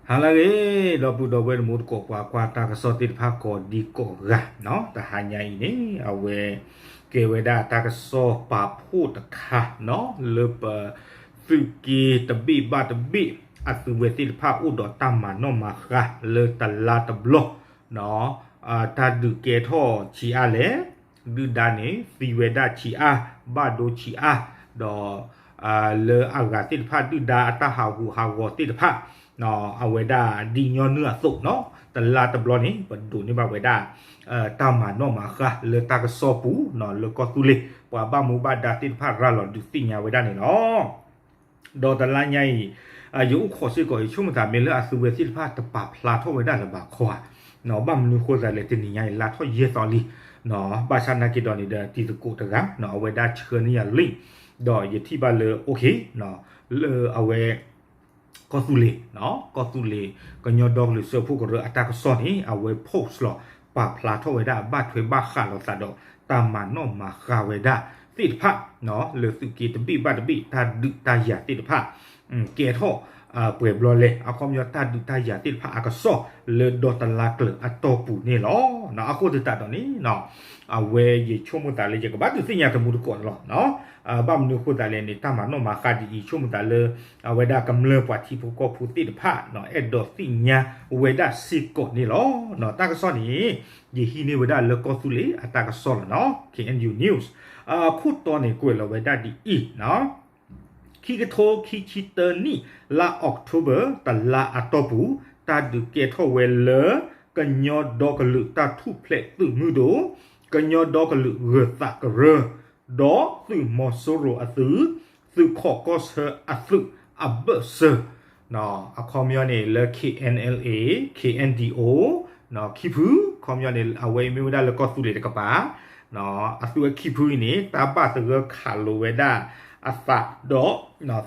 ဟါလၢအဂ့ၤ ဒီပုၢ်ဒီဝဲၢ်တံၤသကိး ပှၤကွၢ်တၢ်ကစီၣ်သ့ၣ်တဖၣ်ကိးဒံကိးဂၤနီၤ, တဟါညါအံၤန့ၣ် အဝဲကဲဝဲဒၣ်တၢ်ကစီၣ်ပာ်ဖှိၣ်တခါနီၤ, လၢပသုးက့တဘ့ၣ်ဘၣ်တဘ့ၣ် အသုးဝဲသ့ၣ်တဖၣ်အိၣ်ဒီးတၢ်မၤနီၣ်မၤဃါလၢတလါတဘျီ တၢ်ဒုးကဲထီၣ်ဆံးအါလဲၣ်, ဒုၣ်ဒါန့ၣ် သံဝဲဒၣ်ဆံးအါ, ဘၣ်ဒိဆံးအါ, ဒီး လၢအဂၤသ့ၣ်တဖၣ် ဒုၣ်ဒါအတၢ်ဟးဂူာ်ဟးဂီၤသ့ၣ်တဖၣ် အဝဲဒၣ်ဒ်ညီနုၢ်အသိးနီၤ, တလါတဘျီန့ၣ် ပဒိးန့ၢ်ဘၣ်ဝဲဒၣ် တၢ်မၤနီၣ်မၤဃါလၢတၢ်ကစီၣ်ပူၤနီၤ, လၢကီၢ်သူလ့ၤ ပှၤဘၣ်မူဘၣ်ဒါသ့ၣ်တဖၣ်ရၤလီၤဒုးသ့ၣ်ညါဝဲဒၣ်န့ၣ်လီၤ. ဒီးတလါညါအံၤ ယအိၣ်ခိးစ့ၢ်ကီး ယဆိကမိၣ်သးမ့ၢ်လၢအသုးဝဲသ့ၣ်တဖၣ်တပာ်ဖျါထီၣ်ဝဲဒၣ်လၢၤဘၣ်ခီဧါ, ဘၣ်မနုၤဃိသတးလဲၣ် တနံၤညါအံၤ လါထီၣ်ယဲၢ်သီလံ, ဘၣ်ဆၣ်နာ်က့ဒီးန့ၣ်ဒီး တံၤသကိးတဂၤ အဝဲဒၣ်ဆှၢန့ၢ်ယၤ link ဒီးယထံၣ်ဘၣ်လၢ okay လၢအဝဲ ကီၢ်သူလ့ၤ ကီၢ်သူလ့ၤ ကညီဒီကလုာ်စၢဖှိၣ်ကရၢအတၢ်ကစီၣ်န့ၣ် အဝဲ post လီၤ ပာ်ဖျါထီၣ်ဝဲဒၣ် ဘၣ်ထွဲဘၣ်ဃးလိာ်သးဒီး တၢ်မၤနီၣ်မၤဃါဝဲဒၣ်သ့ၣ်တဖၣ် လၢသုးက့တဘ့ၣ်ဘၣ်တဘ့ၣ် တၢ်ဒုးတၢ်ယၤသ့ၣ်တဖၣ် ကဲထီၣ် ပှဲၤဘျီလဲၣ်, အခီပညီတၢ်ဒုးတၢ်ယၤသ့ၣ်တဖၣ်အကစီၣ် လၢဒီတလါကျၢၤအတီၢ်ပူၤန့ၣ်လီၤ. အဃိသတးဒီးန့ၣ် အဝဲယဆိကမိၣ်သးလၢ ယကဘၣ်ဒုးသ့ၣ်ညါတမူတကိးန့ၣ်လီၤ. ဘၣ်မနုၤဃိသတးလဲၣ်န့ၣ် တၢ်မၤနီၣ်မၤဃါဒ်အံၤ ဆိကမိၣ်သးလၢ အဝဲဒၣ်ကမျၢၢ်ပှၤထံဖိကီၢ်ဖိသ့ၣ်တဖၣ် အဲၣ်ဒိးသ့ၣ်ညါဝဲဒၣ်စ့ၢ်ကီးန့ၣ်လီၤ. တၢ်ကစီၣ်န့ၣ် ယဟံးန့ၢ်ဝဲဒၣ်လၢကီၢ်သူလ့ၤအတၢ်ကစီၣ်လီၤနီၤ, K N U News အခိၣ်တီန့ၣ် ကွဲးလီၤဝဲဒၣ်ဒ်အံၤနီၤ, ခံကထိခံဆံတၢနံၣ် လါ October တလါအတီၢ်ပူၤ တၢ်ဒုးကဲထီၣ်ဝဲလၢ ကညီဒီကလုာ်တၢ်ထူၣ်ဖျဲးသုးမုၢ်ဒိၣ်, ကညီဒီကလုာ်ဂၢၤသးကရၢ, ဒီးသုးမီၤစိရိၤအသုး, သုးခိးကီၢ်ဆၢအသုးအဘၢၣ်စၢၤ အခီပညီန့ၣ်လၢ K N L A, K N D O ခံဖု, အခီပညီန့ၣ် အဝဲအံၤမ့ၢ်ဝဲဒၣ်လၢကီၢ်သူလ့ၤတကပၤ, အသုးဝဲခံဖုအံၤန့ၣ် တၢ်ဘၣ်သဂၢၢ်ခးလိာ်ဝဲဒၣ်အသးဒီး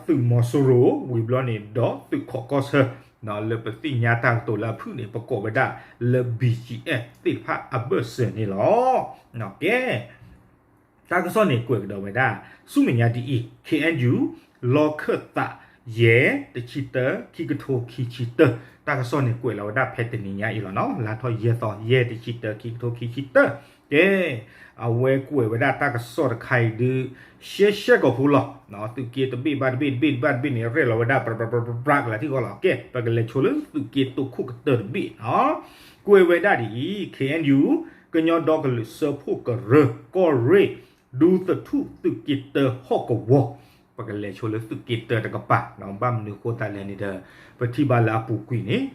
သုးမီၤစိရိၤ ဝံၤဘျီန့ၣ်ဒီးသုးခိးကီၢ်ဆၢ လၢပသ့ၣ်ညါတၢ်ကတိၤလၢအဖုၣ်န့ၣ် ပကိးဝဲဒၣ်လၢ B G F သ့ၣ်တဖၣ်အဘၢၣ်စၢၤန့ၣ်လီၤ. ကဲ တၢ်ကစီၣ်န့ၣ်ကွဲးကဒီးဝဲဒၣ် ဆူမဲာ်ညါဒ်အံၤ, K N U လီၢ်ခၢၣ်သး ယဲၢ် တဆံတၢ ခံကထိခံဆံတၢ, တၢ်ကစီၣ်န့ၣ်ကွဲးလီၤဝဲဒၣ်ဖဲတနံၤညါအံၤလီၤနီၤ, လါထီၣ်ယဲၢ်သီ ယဲၢ် တဆံတၢ ခံကထိခံဆံတၢ, ကဲ အဝဲကွဲးဝဲဒၣ်တၢ်ကစီၣ်တခါအံၤဒုး ရှဲရှဲကီၢ်ဖိလီၤ. သုးက့တဘ့ၣ်ဘၣ်တဘ့ၣ် တဘ့ၣ်ဘၣ်တဘ့ၣ်န့ၣ် ရဲၣ်လီၤဝဲဒၣ် ပြပြပြပြပြ ကလၤထံၣ်ဃီလီၤ. ကဲ ပကလဲၤဆိလၢသုးက့တိခိၣ်ကတၢၢ်တဘ့ၣ်နီၤ, ကွဲးဝဲဒၣ်ဒ်အံၤ, K N U ကညီဒီကလုာ်စၢဖှိၣ်ကရၢ ကီၢ်ရ့ၣ် ဒူသထူၣ်သုးက့တၢဟီၣ်ကဝီၤ, ပကလဲၤဆိလၢသုးက့တၢတကပၤ, ဘၣ်မနုၤဃိသတးလဲၣ်န့ၣ်ဒီး ပထံၣ်ဘၣ်လၢအပူၤကွံာ်န့ၣ်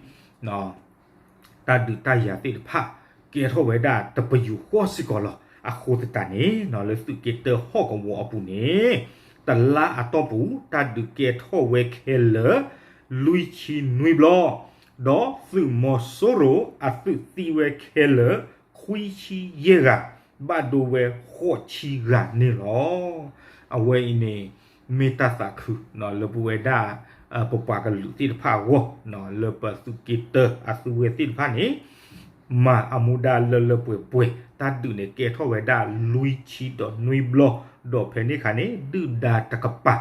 တၢ်ဒုးတၢ်ယၤသ့ၣ်တဖၣ် ကဲထီၣ်ဝဲဒၣ်တပယူာ်ဃီစ့ၢ်ကီးလီၤ. အဃိသတးန့ၣ် လၢသုးက့တၢဟီၣ်ကဝီၤအပူၤန့ၣ် တလါအတီၢ်ပူၤ တၢ်ဒုးကဲထီၣ်ဝဲခဲလၢာ် လွံၢ်ဆံနွံဘျီ, ဒီးသုးမီၤစိရိၤအသုးသံဝဲခဲလၢာ် ခွံဆံယဲၢ်ဂၤ, ဘၣ်ဒိဝဲဃိးဆံဂၤန့ၣ်လီၤ. အဝဲအံၤန့ၣ် မ့ၢ်တၢ်သးခုလၢပဝဲဒၣ် ပပှၤကလုာ်သ့ၣ်တဖၣ်အဂီၢ် လၢပသုးက့တၢအသုးဝဲသ့ၣ်တဖၣ်န့ၣ် မၤအမူဒါလၢလၢပှဲၤပှဲၤ, တၢ်ဒုးန့ၣ်ကဲထီၣ်ဝဲဒၣ်လွံၢ်ဆံဒီးနွံဘျီ, ဒီးဖဲန့ၣ်အခါန့ၣ် ဒုၣ်ဒါတကပၤ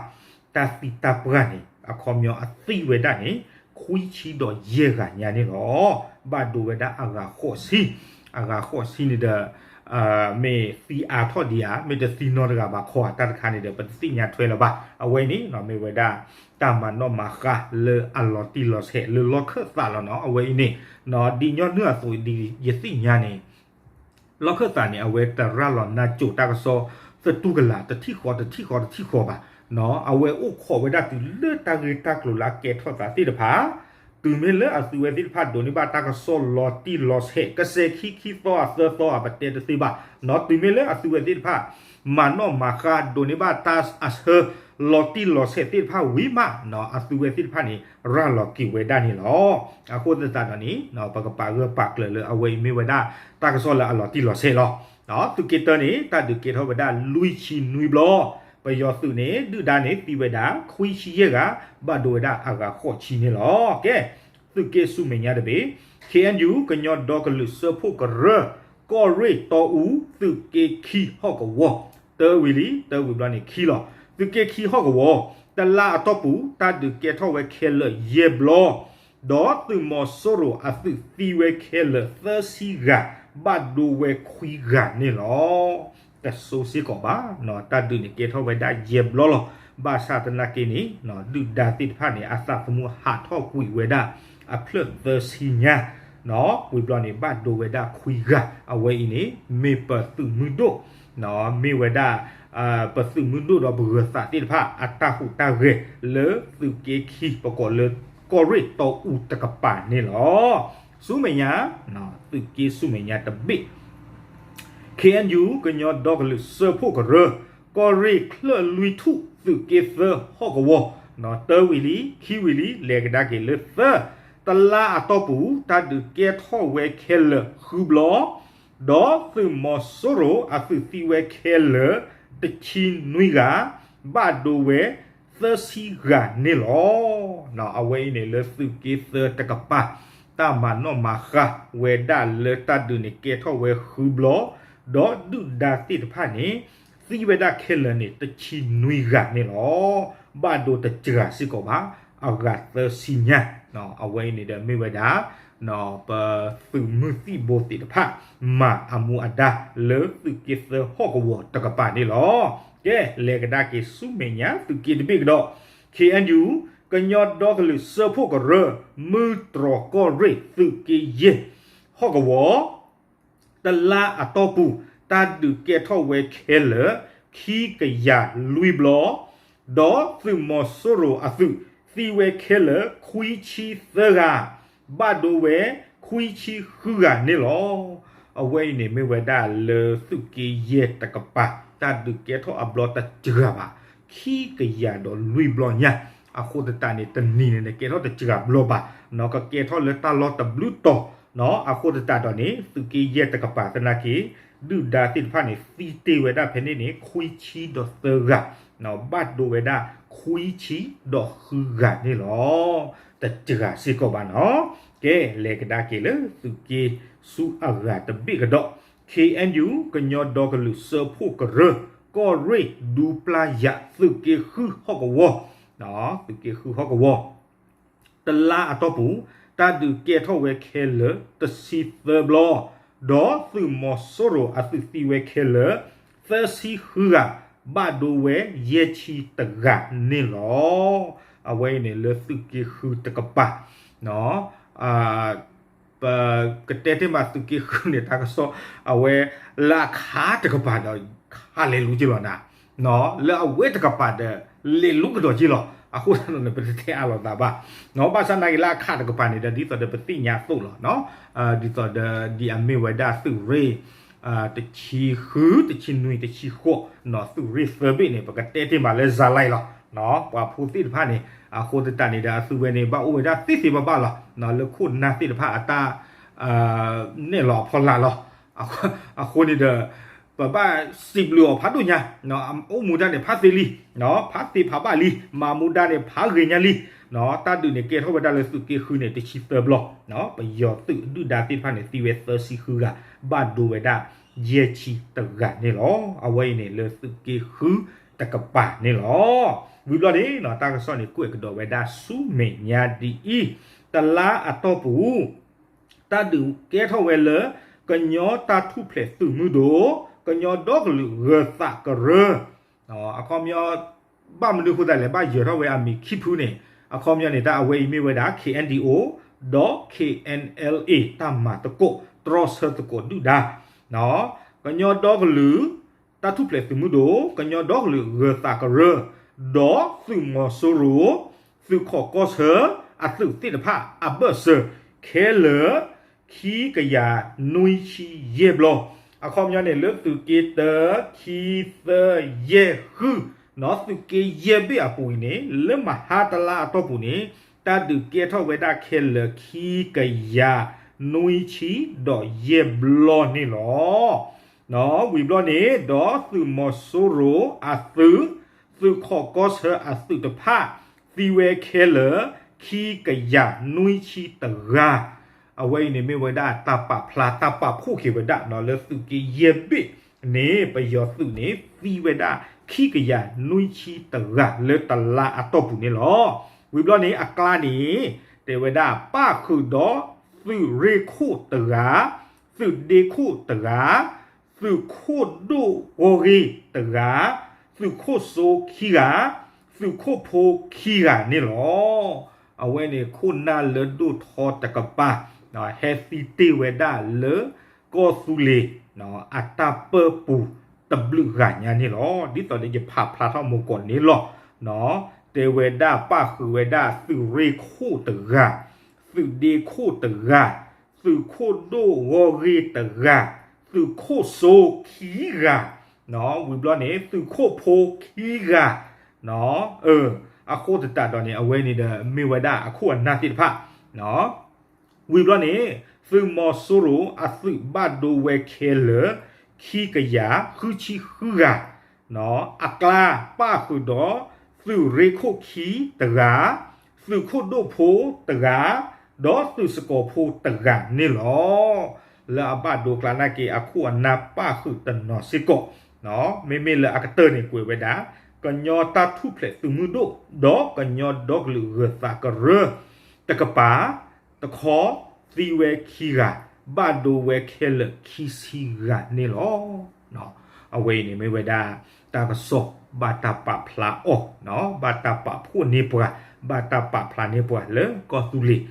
တၢ်သံတၢ်ပှၢ်န့ၣ် အခီပညီအသံဝဲဒၣ်န့ၣ် ခွံဆံဒီးယဲၢ်ဂၤညါန့ၣ်လီၤ. ဘၣ်ဒိဝဲဒၣ်အဂၤဃိးဆံ, အဂၤဃိးဆံန့ၣ်ဒီး မ့ၢ်သံအါထီၣ်ဒံးဧါ, မ့ၢ်တသံနီတဂၤဘၣ်ခီဧါ, တၢ်တခါန့ၣ်ဒီး ပတသ့ၣ်ညါထွဲလၢၤဘၣ်. အဝဲန့ၣ် မ့ၢ်ဝဲဒၣ် တၢ်မၤနီၣ်မၤဃါလၢအလီၤတံၢ်လီၤဆဲး လၢလီၢ်ခၢၣ်သးလီၤနီၤ. အဝဲအံၤန့ၣ် ဒ်ညီနုၢ်အသိးဒ်ယသ့ၣ်ညါန့ၣ် လီၢ်ခၢၣ်သးန့ၣ် အဝဲတရၤလီၤနါစိၤတၢ်ကစီၣ်သတူၢ်ကလာ် တထံၣ်ဃီတထံၣ်ဃီတထံၣ်ဃီဘၣ်. အဝဲအိၣ်ခိးဝဲဒၣ်တုၤလၢတၢ်ဂ့ၢ်တၢ်ကျိၤလၢအကဲထီၣ်သးသ့ၣ်တဖၣ်, တုၤမ့ၢ်လၢအသုးဝဲသ့ၣ်တဖၣ်ဒိးန့ၢ်ဘၣ်တၢ်ကစီၣ်လီၤတံၢ်လီၤဆဲး ကစဲးခံခံသီအသၢသီအ ပတဲတသ့ဘၣ်, တုၤမ့ၢ်လၢအသုးဝဲသ့ၣ်တဖၣ် မၤနီၣ်မၤဃါဒိးန့ၢ်ဘၣ်တၢ်အဆၢ လီၤတံၢ်လီၤဆဲးသ့ၣ်တဖၣ်ဝံၤမး အသုးဝဲသ့ၣ်တဖၣ်န့ၣ် ရၤလီၤက့ၤဝဲဒၣ်န့ၣ်လီၤ. အဃိသတးဒီးန့ၣ် ပကပာ်ဂၢၢ်ပာ်ကျၢၤလၢအဝဲအံၤမ့ၢ်ဝဲဒၣ် တၢ်ကစီၣ်လၢအလီၤတံၢ်လီၤဆဲးလီၤ. သုးက့တၢန့ၣ် တၢ်ဒုးကဲထီၣ်ဝဲဒၣ်လွံၢ်ဆံနွံဘျီ, ပယီၤသုးန့ၣ် ဒုၣ်ဒါန့ၣ်သံဝဲဒၣ် ခွံဆံယဲၢ်ဂၤ, ဘၣ်ဒိဝဲဒၣ်အဂၤဃိးဆံန့ၣ်လီၤ. ကဲ သုးက့ဆူမဲာ်ညါတဘ့ၣ်, K N U ကညီဒီကလုာ်စၢဖှိၣ်ကရၢ ကီၢ်ရ့ၣ်တီအူ သုးက့ခံဟီၣ်ကဝီၤ, တၢဝံၤလံ, တၢဝံၤဘျီန့ၣ်ခံလီၤ. သုးက့ခံဟီၣ်ကဝီၤ တလါအတီၢ်ပူၤ တၢ်ဒုးကဲထီၣ်ဝဲခဲလၢာ်ယဲၢ်ဘျီ ဒီးသုးမီၤစိရိၤအသုးသံဝဲခဲလၢာ်သၢဆံဂၤ, ဘၣ်ဒိဝဲခွံဂၤန့ၣ်လီၤ. တစိစ့ၢ်ကီးဘၣ်, တၢ်ဒုးန့ၣ်ကဲထီၣ်ဝဲဒၣ်ယဲၢ်ဘျီလီၤ. ဘၣ်ဆၣ်သနာ်က့န့ၣ် ဒုၣ်ဒါသ့ၣ်တဖၣ်န့ၣ် အသးသမူဟးထီၣ်ကွံာ်ဝဲဒၣ်အဖျၢၣ်သၢဆံညါ, ဝံၤဘျီန့ၣ် ဘၣ်ဒိဝဲဒၣ်ခွံဂၤ, အဝဲအံၤန့ၣ် မ့ၢ်ပသုးမုၢ်ဒိၣ် မ့ၢ်ဝဲဒၣ် ပသုးမုၢ်ဒိၣ်ဒီးပဂၢၤသးသ့ၣ်တဖၣ် အတၢ်ဟူးတၢ်ဂဲၤလၢသုးက့ခံ ပကိးလၢကီၢ်ရ့ၣ်တီအူတကပၤန့ၣ်လီၤ. ဆူမဲာ်ညါ, သုးက့ဆူမဲာ်ညါတဘ့ၣ် ခ့ၣ်အဲၣ်ယူၣ် ကညီဒီကလုာ်စၢဖှိၣ်ကရၢ ကီၢ်ရ့ၣ်ချၢၣ်လွံၢ်ထူၣ် သုးက့သၢဟီၣ်ကဝီၤ, တၢဝံၤလံ ခံဝံၤလံ လဲၤကဒါက့ၤလၢသၢ, တလါအတီၢ်ပူၤ တၢ်ဒုးကဲထီၣ်ဝဲခဲလၢာ်ဃုဘျီ, ဒီးသုးမီၤစိရိၤအသုးသံဝဲခဲလၢာ် တဆံနွံဂၤ, ဘၣ်ဒိဝဲသၢဆံဂၤန့ၣ်လီၤ. အဝဲအံၤန့ၣ်လၢသုးက့သၢတကပၤ တၢ်မၤနီၣ်မၤဃါဝဲဒၣ်လၢတၢ်ဒုးန့ၣ်ကဲထီၣ်ဝဲဃုဘျီ, ဒီးဒုၣ်ဒါသ့ၣ်တဖၣ်န့ၣ် သံဝဲဒၣ်ခဲလၢာ်န့ၣ် တဆံနွံဂၤန့ၣ်လီၤ. ဘၣ်ဒိတစှၤစ့ၢ်ကီးဘၣ်, အဂၤသၢဆံညါ, အဝဲအံၤန့ၣ်ဒီးမ့ၢ်ဝဲဒၣ် ပသုးမုၢ်သံၣ်ဘိသ့ၣ်တဖၣ် မၤအမူအဒါလၢသုးက့သၢဟီၣ်ကဝီၤတကပၤန့ၣ်လီၤ. ကဲ လဲၤကဒါက့ၤဆူမဲာ်ညါသုးက့တဘ့ၣ်ကဒီး, ခ့ၣ်အဲၣ်ယူၣ် ကညီဒီကလုာ်စၢဖှိၣ်ကရၢ မုၢ်တြီၤကီၢ်ရ့ၣ်သုးက့ယဲၢ် ဟီၣ်ကဝီၤ တလါအတီၢ်ပူၤ တၢ်ဒုးကဲထီၣ်ဝဲခဲလၢာ် ခံကယၤလွံၢ်ဘျီ, ဒီးသုးမီၤစိရိၤအသုး သံဝဲခဲလၢာ် ခွံဆံသၢဂၤ, ဘၣ်ဒိဝဲ ခွံဆံဃုဂၤန့ၣ်လီၤ. အဝဲအံၤန့ၣ်မ့ၢ်ဝဲဒၣ်လၢသုးက့ယဲၢ်တကပၤ တၢ်ဒုးကဲထီၣ်အဘျီတစှၤဘၣ်, ခံကယၤဒီးလွံၢ်ဘျီညါ, အဃိသတးန့ၣ် တနံၤန့ၣ် နကဲထီၣ်တစှၤဘျီဘၣ်, ကကဲထီၣ်လၢတၢ်လီၢ်တဘျုးတီၤ, အဃိသတးဒီးန့ၣ် သုးက့ယဲၢ်တကပၤသနာ်က့ ဒုၣ်ဒါသ့ၣ်တဖၣ်န့ၣ် သံတ့ၢ်ဝဲဒၣ်ဖဲန့ၣ်န့ၣ် ခွံဆံဒီးသၢဂၤ, ဘၣ်ဒိဝဲဒၣ် ခွံဆံဒီးဃုဂၤန့ၣ်လီၤ. တစှၤစ့ၢ်ကီးဘၣ်နီၤ. ကဲ လဲၤကဒါက့ၤလၢသုးက့ဆူအဂၤတဘ့ၣ်ကဒီး, ခ့ၣ်အဲၣ်ယူၣ် ကညီဒီကလုာ်စၢဖှိၣ်ကရၢ ကီၢ်ရ့ၣ်ဒူပျၢ်ယၤ သုးက့ဃုဟီၣ်ကဝီၤ, သုးက့ဃုဟီၣ်ကဝီၤ တလါအတီၢ်ပူၤ တၢ်ဒုးကဲထီၣ်ဝဲခဲလၢာ် တဆံသၢဘျီ, ဒီးသုးမီၤစိရိၤအသုးသံဝဲခဲလၢာ် သၢဆံဃုဂၤ, ဘၣ်ဒိဝဲယဲၢ်ဆံတဂၤန့ၣ်လီၤ. အဝဲအံၤန့ၣ်လၢသုးက့ဃုတကပၤ, ပကတဲတ့ၢ်မးသုးက့ဃုန့ၣ် တၢ်ကစီၣ် အဝဲလၢအခါတကပၤဒီး ခးလဲၤလူၤက့ၤလီၤနၤ, လၢအဝဲတကပၤဒီး လဲၤလူၤကဒီးက့ၤလီၤ. အဃိသတးဒီးန့ၣ် ပတတဲအါလိာ်သးဘၣ်. ဘၣ်ဆၣ်သနာ်က့လၢအခါတကပၤန့ၣ်ဒီး ဒ်သိးဒီးပသ့ၣ်ညါအသိးလီၤ. ဒ်သိးဒီးဒ်အမ့ၢ်ဝဲဒၣ်သုးရ့ၣ် တဆံဃု တဆံနွံ တဆံဃိး သုးရ့ၣ်သၢဘ့ၣ်န့ၣ် ပကတဲတ့ၢ်မးလၢ ဇာတ်လိုက် လီၤ. ပှၤဖိသ့ၣ်တဖၣ်န့ၣ် အဃိသတးန့ၣ်ဒီး အသုဝဲန့ၣ် ဘၣ်အိၣ်ဝဲဒၣ်သ့သ့ဘၣ်ဘၣ်လီၤ. လၢခိၣ်နၢ်သ့ၣ်တဖၣ်အတၢ် နဲၣ်လီၤအဖီလာ်လီၤ. အဃိန့ၣ်ဒီး ပဘၣ်စံးဘျုးအီၤဖးဒိၣ်ညါ, အိၣ်မူဒါန့ၣ်ဖးသ့လံ, ဖးသ့ဖးဘၣ်လံ, မၤမူဒါန့ၣ်ဖးဂ့ၤညါလံ. တၢ်ဒုးန့ၣ်ကဲထီၣ်ဝဲဒၣ်လၢသုးက့ဃုန့ၣ် တဆံသၢဘျီ, ပယီၤသုးဒုၣ်ဒါသ့ၣ်တဖၣ်န့ၣ် သံဝဲသၢဆံဃုဂၤ, ဘၣ်ဒိဝဲဒၣ် ယဲၢ်ဆံတဂၤန့ၣ်လီၤ. အဝဲအံၤန့ၣ်လၢသုးက့ဃုတကပၤန့ၣ်လီၤ. ဝံၤဘျီန့ၣ် တၢ်ကစီၣ်န့ၣ် ကွဲးကဒီးဝဲဒၣ်ဆူမဲာ်ညါဒ်အံၤ, တလါအတီၢ်ပူၤ တၢ်ဒုးကဲထီၣ်ဝဲလၢ ကညီတၢ်ထူၣ်ဖျဲးသုးမုၢ်ဒိၣ် ကညီဒီကလုာ်ဂၢၤသးကရၢ, အခီပညီ ဘၣ်မနုၤအဃိသတးလဲၣ် ဘၣ်ယၢၤထီၣ်ဝဲအမံၤခံဖုန့ၣ်, အခီပညီန့ၣ် တၢ်အဝဲအံၤမ့ၢ်ဝဲဒၣ် ခ့ၣ်အဲၣ်ယူၣ် ဒီး ခ့ၣ်အဲၣ်အၣ်အၣ်အ့ တၢ်မၤသကိး တြီဆၢသကိးဒုၣ်ဒါ, ကညီဒီကလုာ် တၢ်ထူၣ်ဖျဲးသုးမုၢ်ဒိၣ် ကညီဒီကလုာ်ဂၢၤသးကရၢ, ဒီးသုးမီၤစိရိၤ သုးခိးကီၢ်ဆၢ အသုးသ့ၣ်တဖၣ်အဘၢၣ်စၢၤ ခဲလၢာ် ခံကယၤနွံဆံယဲၢ်ဘျီ, အခီပညီန့ၣ် လၢသုးက့တၢ ခံ သၢ ယဲၢ် ဃု သုးက့ယဲၢ်ဘ့ၣ်အပူၤအံၤန့ၣ် လၢမဟါတလါအတီၢ်ပူၤန့ၣ် တၢ်ဒုးကဲထီၣ်ဝဲဒၣ်ခဲလၢာ် ခံကယၤနွံဆံဒီးယဲၢ်ဘျီန့ၣ်လီၤ. ဝံၤဘျီန့ၣ် ဒီးသုးမီၤစိရိၤအသုး သုးခိးကီၢ်ဆၢအသုးတဖၣ် သံဝဲခဲလၢာ် ခံကယၤနွံဆံတဂၤ, အဝဲအံၤန့ၣ်မ့ၢ်ဝဲဒၣ်တၢ်ပာ်ဖျါ တၢ်ပာ်ဖှိၣ်က့ၤဝဲဒၣ် လၢသုးက့ယဲၢ်ဘ့ၣ်န့ၣ် ပယီၤသုးန့ၣ် သံဝဲဒၣ် ခံကယၤနွံဆံတဂၤ လၢတလါအတီၢ်ပူၤန့ၣ်လီၤ. ဝံၤဘျီန့ၣ် အကျါန့ၣ် တဲဝဲဒၣ်ပၣ်ဃုာ်ဒီးသုးရ့ၣ်ခိၣ်တဂၤ, သုးဒ့ခိၣ်တဂၤ, သုးခိၣ်ဒိၣ်ဂီၤဂ့ၤတဂၤ, သုးခိၣ်စိခံဂၤ, သုးခိၣ်ဖိခံဂၤန့ၣ်လီၤ. အဝဲန့ၣ်ခိၣ်နၢ်လၢဒိၣ်ထီတကပၤ ဟဲသံတ့ၢ်ဝဲဒၣ်လၢကီၢ်သူလ့ၤ အတၢ်ပၢပူၤတဘျုးဂၤညါန့ၣ်လီၤ. ဒ်သိးဒီးယဖးဖျါထီၣ်မိၢ်ကီးန့ၣ်လီၤ. တဲဝဲဒၣ်ပၣ်ဃုာ်ဝဲဒၣ်သုးရ့ၣ်ခိၣ်တဂၤ, သုးဒ့ခိၣ်တဂၤ, သုးခိၣ်ဒိၣ်ဂီၤဂ့ၤတဂၤ, သုးခိၣ်စိခံဂၤ, ဝံၤဘျီန့ၣ် သုးခိၣ်ဖိခံဂၤ, အဃိသတးဒီးန့ၣ် အဝဲန့ၣ်ဒီးမ့ၢ်ဝဲဒၣ်အခိၣ်အနၢ်သ့ၣ်တဖၣ် ဝံၤဘျီန့ၣ် သုးမီၤစိရိၤအသုးဘၣ်ဒိဝဲခဲလၢာ် ခံကယၤဃုဆံဃုဂၤ, အကျါပၣ်ဃုာ်ဒီး သုးရ့ၣ်ခိၣ်ခံတဂၤ, သုးခိၣ်ဒိၣ်ဖိတဂၤ, ဒီးသုးစကီၤဖိတဂၤန့ၣ်လီၤ. လၢအဘၣ်ဒိကျါနာ်က့ အခိၣ်အနၢ်ပၣ်ဃုာ်တနီၤစ့ၢ်ကီး, မ့မ့ၢ်လၢအကတၢၢ်န့ၣ် ကွဲးဝဲဒၣ် ကညီတၢ်ထူၣ်ဖျဲးသုးမုၢ်ဒိၣ် ဒီးကညီဒီကလုာ်ဂၢၤသးကရၢ တကပၤ တခီ သံဝဲခံဂၤ, ဘၣ်ဒိဝဲခဲလၢာ်ခံဆံဂၤန့ၣ်လီၤ. အဝဲအံၤန့ၣ်မ့ၢ်ဝဲဒၣ် တၢ်ကစီၣ်ဘၣ်တၢ်ပာ်ဖျါအီၤ, ဘၣ်တၢ်ပာ်ဖှိၣ်န့ၢ်ပှၤ, ဘၣ်တၢ်ပာ်ဖျါန့ၢ်ပှၤလၢကီၢ်သူလ့ၤ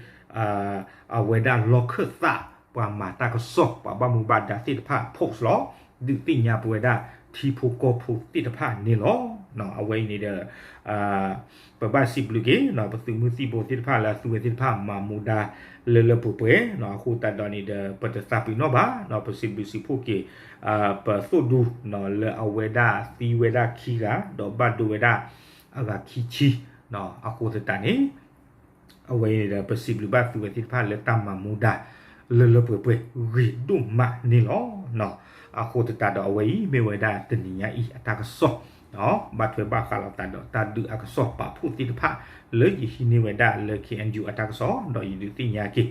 အဝဲဒၣ်လီၢ်ခၢၣ်သး ပှၤမၤတၢ်ကစီၣ် ပှၤဘၣ်မူဘၣ်ဒါသ့ၣ်တဖၣ် post လီၤ. ဒုးသ့ၣ်ညါပဝဲဒၣ်ထံဖိကီၢ်ဖိသ့ၣ်တဖၣ်န့ၣ်လီၤ. အဝဲအံၤန့ၣ်ဒီး ပဘၣ်စံးဘျုးက့ၤ ပသုးမုၢ်သံၣ်ဘိသ့ၣ်တဖၣ်လၢအသုဝဲသ့ၣ်တဖၣ်မၤမူဒါလၢလၢပှဲၤပှဲၤ, အဃိသတးဒီးန့ၣ်ဒီး ပတသးပ့ၤနီၣ်ဘၣ်, ပစံးဘျုးစံးဖှိၣ်က့ၤ ပသိၣ်ဒူ လၢအဝဲဒၣ်သံဝဲဒၣ်ခံဂၤ ဒီးဘၣ်ဒိဝဲဒၣ်အဂၤခံဆံ, အဃိသတးန့ၣ် အဝဲအံၤန့ၣ်ဒီး ပစံးဘျုးဘၣ်သုဝဲသ့ၣ်တဖၣ်လၢတၢ်မၤမူဒါ လၢလၢပှဲၤပှဲၤဂ့ၤဒိၣ်မးန့ၣ်လီၤ. အဃိသတးဒီးအဝဲအံၤမ့ၢ်ဝဲဒၣ်တနံၤညါအံၤအတၢ်ကစီၣ်, ဘၣ်ထွဲဘၣ်ဃးလိာ်သးဒီးတၢ်ဒုးအကစီၣ်ပာ်ဖှိၣ်သ့ၣ်တဖၣ် လၢယဟံးန့ၢ်ဝဲဒၣ်လၢ ခ့ၣ်အဲၣ်ယူၣ် အတၢ်ကစီၣ် ဒီးယဒုးသ့ၣ်ညါက့ၤ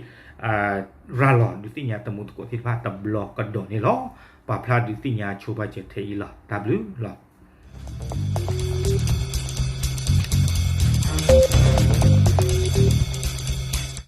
ရၤလီၤ ဒုးသ့ၣ်ညါတမူသကိးသ့ၣ်တဖၣ်တဘျီကဒီးန့ၣ်လီၤ. ပာ်ဖျါဒုးသ့ၣ်ညါဆိပာ်စၢၤထဲအံၤလီၤ. တၢ်ဘျုးလီၤ.